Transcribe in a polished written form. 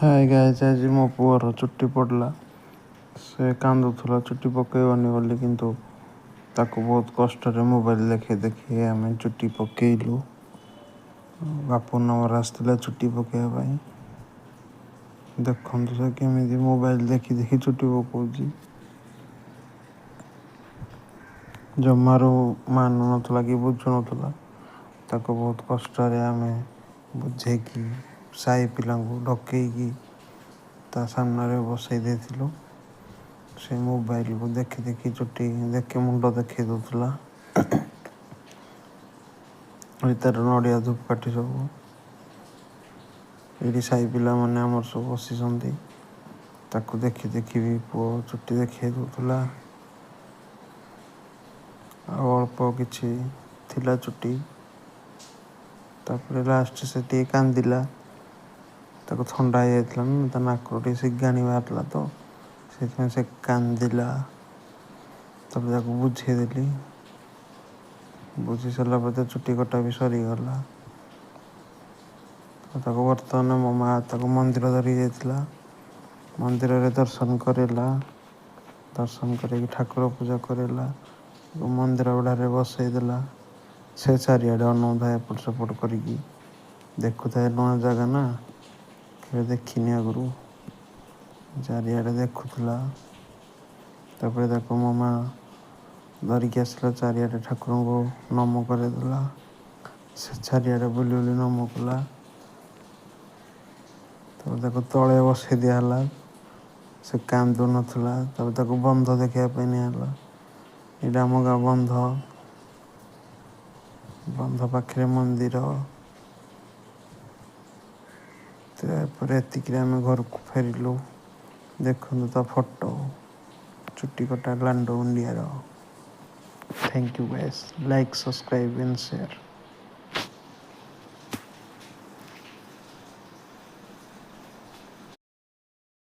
ହାଏ guys, ଆଜି ମୋ ପୁଅର ଚୁଟି ପଡ଼ିଲା। ସେ କାନ୍ଦୁଥିଲା ଚୁଟି ପକାଇବନି ବୋଲି, କିନ୍ତୁ ତାକୁ ବହୁତ କଷ୍ଟରେ ମୋବାଇଲ ଦେଖେଇ ଦେଖେଇ ଆମେ ଚୁଟି ପକେଇଲୁ। ବାପୁନ ଆମର ଆସିଥିଲା ଚୁଟି ପକେଇବା ପାଇଁ। ଦେଖନ୍ତୁ ସେ କେମିତି ମୋବାଇଲ ଦେଖି ଦେଖି ଚୁଟି ପକଉଛି। ଜମାରୁ ମାନୁନଥିଲା କି ବୁଝୁନଥିଲା। ତାକୁ ବହୁତ କଷ୍ଟରେ ଆମେ ବୁଝେଇକି ସାହି ପିଲାଙ୍କୁ ଡକେଇକି ତା ସାମ୍ନାରେ ବସେଇ ଦେଇଥିଲୁ। ସେ ମୋବାଇଲକୁ ଦେଖି ଦେଖି ଚୁଟି ଦେଖି ମୁଣ୍ଡ ଦେଖେଇ ଦେଉଥିଲା। ତାର ନଡ଼ିଆ ଧୂପକାଠି ସବୁ ଏଇଠି ସାହି ପିଲାମାନେ ଆମର ସବୁ ବସିଛନ୍ତି। ତାକୁ ଦେଖି ଦେଖି ବି ପୁଅ ଚୁଟି ଦେଖେଇ ଦେଉଥିଲା। ଆଉ ଅଳ୍ପ କିଛି ଥିଲା ଚୁଟି। ତାପରେ ଲାଷ୍ଟ ସେ ଟିକେ କାନ୍ଦିଲା। ତାକୁ ଥଣ୍ଡା ହେଇଯାଇଥିଲା ନା, ତା ନାକରୁ ଟିକେ ଶିଗାଣି ବାହାରିଲା, ତ ସେଥିପାଇଁ ସେ କାନ୍ଦିଲା। ତାପରେ ତାକୁ ବୁଝେଇଦେଲି। ବୁଝି ସାରିଲା ପରେ ତା ଚୁଟି କଟା ବି ସରିଗଲା। ତାକୁ ବର୍ତ୍ତମାନ ମୋ ମା ତାକୁ ମନ୍ଦିର ଧରିକି ଯାଇଥିଲା। ମନ୍ଦିରରେ ଦର୍ଶନ କରିଲା। ଦର୍ଶନ କରିକି ଠାକୁର ପୂଜା କରିଲା। ମନ୍ଦିର ବେଢ଼ାରେ ବସେଇ ଦେଲା। ସେ ଚାରିଆଡ଼େ ଅନଉଥାଏ, ଏପଟ ସେପଟ କରିକି ଦେଖୁଥାଏ। ନୂଆ ଜାଗା ନା, କେବେ ଦେଖିନି ଆଗରୁ। ଚାରିଆଡ଼େ ଦେଖୁଥିଲା। ତାପରେ ତାକୁ ମୋ ମା ଧରିକି ଆସିଲା, ଚାରିଆଡ଼େ ଠାକୁରଙ୍କୁ ନମ କରେଇଦେଲା। ସେ ଚାରିଆଡ଼େ ବୁଲି ବୁଲି ନମ କଲା। ତାପରେ ତାକୁ ତଳେ ବସେଇ ଦିଆହେଲା। ସେ କାନ୍ଦୁ ନଥିଲା। ତାପରେ ତାକୁ ବନ୍ଧ ଦେଖିବା ପାଇଁ ନିଆହେଲା। ଏଇଟା ଆମ ଗାଁ ବନ୍ଧ। ବନ୍ଧ ପାଖରେ ମନ୍ଦିର। ତାପରେ ଏତିକିରେ ଆମେ ଘରକୁ ଫେରିଲୁ। ଦେଖନ୍ତୁ ତା ଫଟୋ, ଚୁଟି କଟା ଲାଣ୍ଡ ଇଣ୍ଡିଆର। Thank you guys, like, subscribe and share.